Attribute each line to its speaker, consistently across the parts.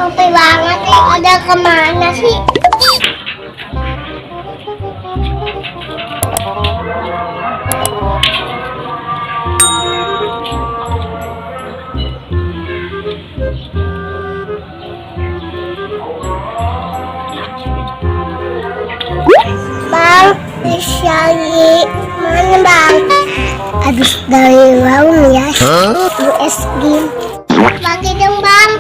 Speaker 1: Capek banget nih, udah kemana sih? Bang, Syari, mana bang? Habis dari warung ya, USG. Bagi dong bang,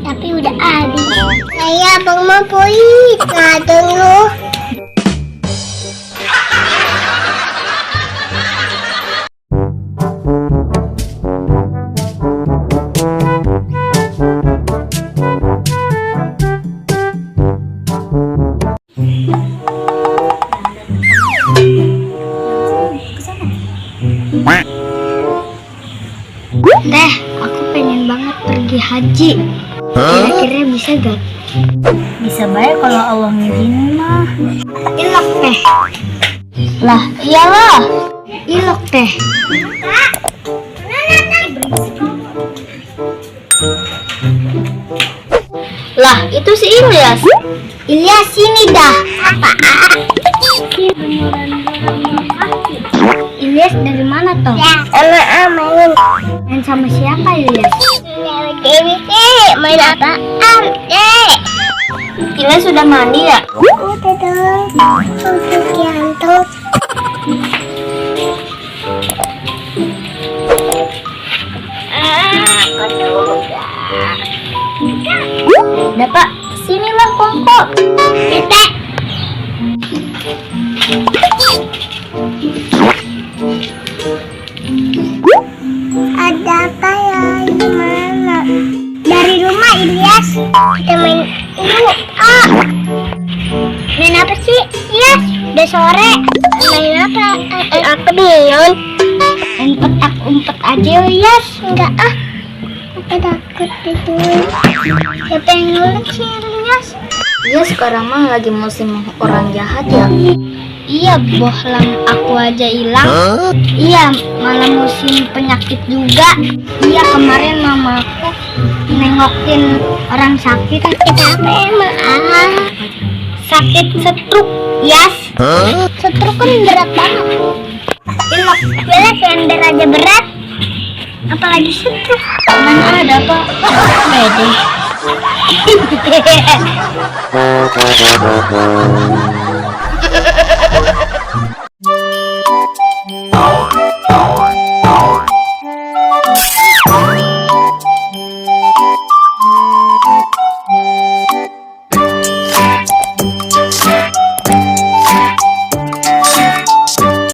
Speaker 1: tapi udah habis. Saya bang mau pergi, ngadeng lu. Teh, aku pengen banget pergi haji. Kira-kira bisa gak?
Speaker 2: Bisa baik kalau Allah ngizinin mah.
Speaker 1: Ilok teh.
Speaker 2: Lah, iyalah.
Speaker 1: Ilok teh.
Speaker 2: Lah, itu si Ilyas.
Speaker 1: Ilyas sini dah. Apaan?
Speaker 2: Ilyas dari mana toh?
Speaker 1: Sama main.
Speaker 2: Main sama siapa Ilyas?
Speaker 1: Dewi main apaan?
Speaker 2: Ilyas sudah mandi ya?
Speaker 1: Udah dong. Untuk jantung. Aku juga.
Speaker 2: Udah pak, sinilah Kongko.
Speaker 1: Kita. Ada apa ya? Gimana? Dari rumah Ilyas. Kita main dulu. Main apa sih? Ilyas, udah sore. Main apa? Aku bingung.
Speaker 2: Main petak-umpet aja Ilyas.
Speaker 1: Enggak aku takut itu. Siapa yang ngulek sih Ilyas?
Speaker 2: Iya sekarang mah lagi musim orang jahat ya. Iya bohlam aku aja hilang. Iya malah musim penyakit juga. Iya kemarin mamaku nengokin orang sakit.
Speaker 1: Sakit apa emang?
Speaker 2: Sakit stroke Yas.
Speaker 1: Stroke kan berat banget.
Speaker 2: Ilok
Speaker 1: Jelas yang aja berat. Apalagi stroke.
Speaker 2: mana ada apa? Bede.